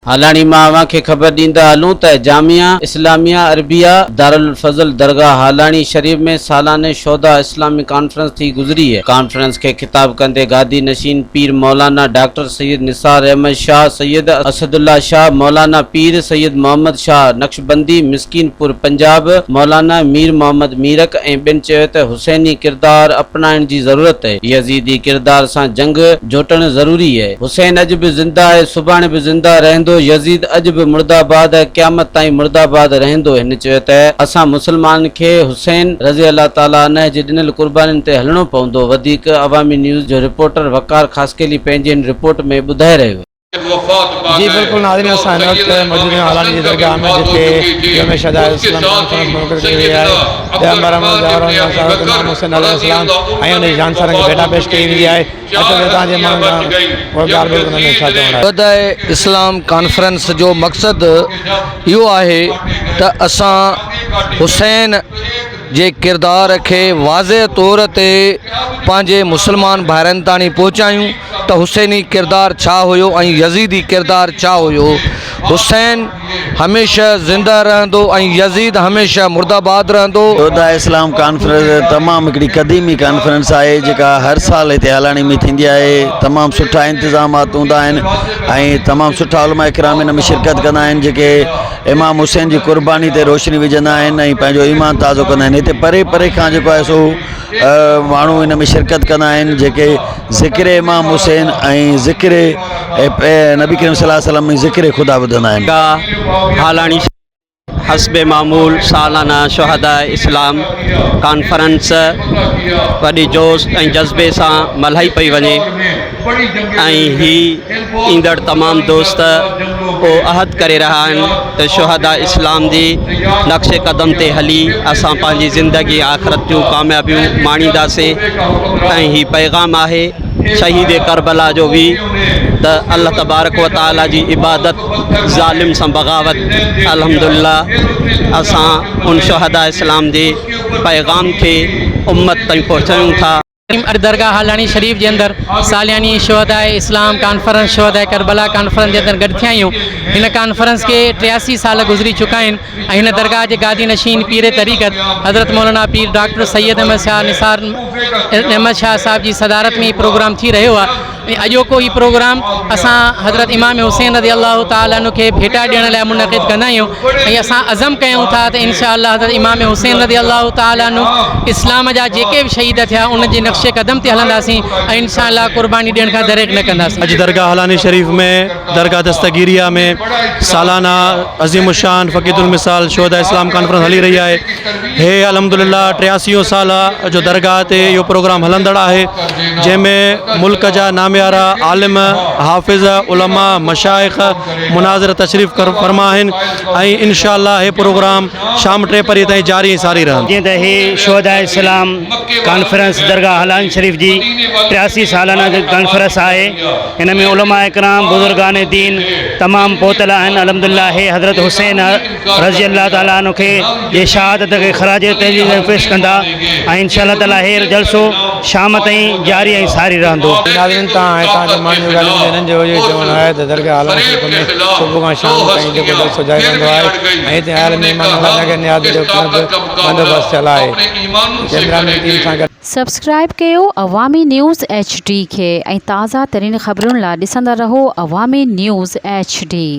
هالاڻي مان اوهان کي خبر ڏيندا هلون ته جامعه اسلاميه عربيه دارالفضل درگاهه هالاڻي شريف ۾ سالانه شهداء اسلامي ڪانفرنس ٿي گذري. ڪانفرنس کي خطاب ڪندي گادي نشين پير مولانا ڊاڪٽر سيد نثار احمد شاهه، سيد اسدالله شاهه، مولانا پير سيد محمد شاهه نقشبندي، مسڪين پور پنجاب، مولانا مير محمد ميرڪ ۽ ٻين چيو ته حسيني ڪردار اپنائڻ جي ضرورت اهي، يزيدي ڪردار سان جنگ جوٽڻ ضروري اهي. حسين اڄ به زنده آهي، سڀاڻي به زنده رهندو، يزيد اڄ به مرده باد ۽ قيامت تائين مرده باد رهندو. هن چيو ته اسان مسلمانن کي حسين رضي الله تعالٰي عنه جي ڏنل قربانين تي هلڻو پوندو. وڌيڪ عوامي نيوز جو رپورٽر وقار خاصخيلي پنهنجي هن رپورٽ ۾ ٻڌائي رهيو. جي بلڪل ناظرين اسان هن وقت موجود آهيون هالاڻي جي درگاهه ۾ جتي يوم شهداء اسلام ڪانفرنس منعقد ڪئي وئي آهي ڏهه محرم روز امام حسين عليه السلام ۽ ان جي جانثارن کي ڀيٽا پيش ڪئي ويندي آهي. اچو ته هتان جي ماڻهن کان اها ڳالهه ٻولهه ڪنداسين ڇا چوڻ آهي. شهداء اسلام ڪانفرنس جو مقصد اهو آهي ته اسان حسين جي ڪردار کي واضح طور تي پنهنجي مسلمان ڀائرن تاڻي پهچايون ته حسيني ڪردار ڇا هيو ۽ يزيدي ڪردار ڇا هيو. حسين هميشه زنده رهندو ۽ يزيد هميشه مرده باد رهندو. شهداء اسلام ڪانفرنس تمام هڪڙي قديمي ڪانفرنس آهي جيڪا هر سال هتي هالاڻي ۾ ٿيندي آهي تمام سٺا انتظامات هوندا آهن ۽ تمام سٺا علماء ڪرام ان ۾ شرڪت ڪندا آهن جيڪي امام حسين جي قرباني تي روشني وجهندا آهن ۽ پنهنجو ايمان تازو ڪندا آهن هتي پري پري کان جيڪو آهي سو ماڻهو ان ۾ شرڪت ڪندا آهن جيڪي ذڪر امام حسين ۽ ذڪر نبي ڪريم صلي الله عليه وسلم ۽ ذڪر خدا ٻڌندا آهن. درگاهه هالاڻي حسب معمول سالانه شهداء اسلام ڪانفرنس وڏي جوش ۽ جذبي سان ملهائي پئي وڃي ۽ هي ايندڙ تمام دوست اهو عهد ڪري رهيا آهن ته شهداء اسلام جي نقش قدم تي هلي اسان پنهنجي زندگي آخرت جون ڪاميابيون ماڻينداسين ۽ هي پيغام آهي شهيد ڪربلا جو به ته الله تبارڪ و تعالي جي عبادت ظالم سان بغاوت الحمدلله اسان ان شهداء اسلام جي پيغام کي امت تائين پهچايون ٿا. درگاهه هالاڻي شريف جي اندر سالياني شهداء اسلام ڪانفرنس شهداء ڪربلا ڪانفرنس جي اندر گڏ ٿيا آهيون هن ڪانفرنس کي 83 سال گذري چڪا آهن ۽ هن درگاهه جي گادي نشين پير طريقت حضرت مولانا پير ڊاڪٽر سيد احمد شاهه نثار احمد شاهه صاحب جي صدارت ۾ هي پروگرام ٿي رهيو آهي ۽ اڄوڪو هي پروگرام اسان حضرت امام حسين رضي الله تعالٰي عنه کي ڀيٽا ڏيڻ لاء منعقد ڪندا آهيون ۽ اسان عزم ڪيون ٿا ته انشاء الله حضرت امام حسين رضي الله تعالٰي عنه اسلام جا جيڪي به شهيد ٿيا انهن جي نقش قدم تي هلنداسين ۽ انشاء الله قرباني ڏيڻ کان دريغ نه ڪنداسين. اڄ درگاهه هالاني شريف ۾ درگاهه دستگيريه ۾ سالانه عظيم الشان فقيد المثال شهداء اسلام ڪانفرنس هلي رهي آهي. هي الحمد لله ٽياسيون سال آ جو درگاهه تي اهو پروگرام هلندڙ آهي جنهن ۾ ملڪ جا ناميارا عالم حافظ علماء مشائخ مناظر تشريف فرما آهن ۽ انشاء الله هي پروگرام شام ٽي پري تائين جاري ۽ ساري رهندو. جيئن ته هي شهداء اسلام ڪانفرنس درگاهه هالان شريف جي 83 سالانه ڪانفرنس آهي ان ۾ علماء ڪرام بزرگان دين تمام پهتل آهن الحمد لله هي حضرت حسين رضي الله تعالٰي عنه کي جي شهادت کي خراج تحسين پيش ڪندا ۽ انشاء الله تعالٰي هي جلسو شام تائين جاري ۽ ساري رهندو. ناظرين تان هتان جي ماڻهن جون ڳالهيون ٻڌي هنن جو اهو ئي چوڻ آهي ته درگاهه عالم شريف ۾ صبح کان شام تائين جيڪو جلسو جاري رهندو آهي ۽ هتي آيل مهمانن لاء نگر نياز جو پڻ به بندوبست ٿيل آهي ڪئميرا مين ٽيم سان گڏ. سبسڪرائب ڪيو عوامي نيوز ايڇ ڊي کي ۽ تازه ترين خبرن لا ڏسندا رهو عوامي نيوز ايڇ ڊي.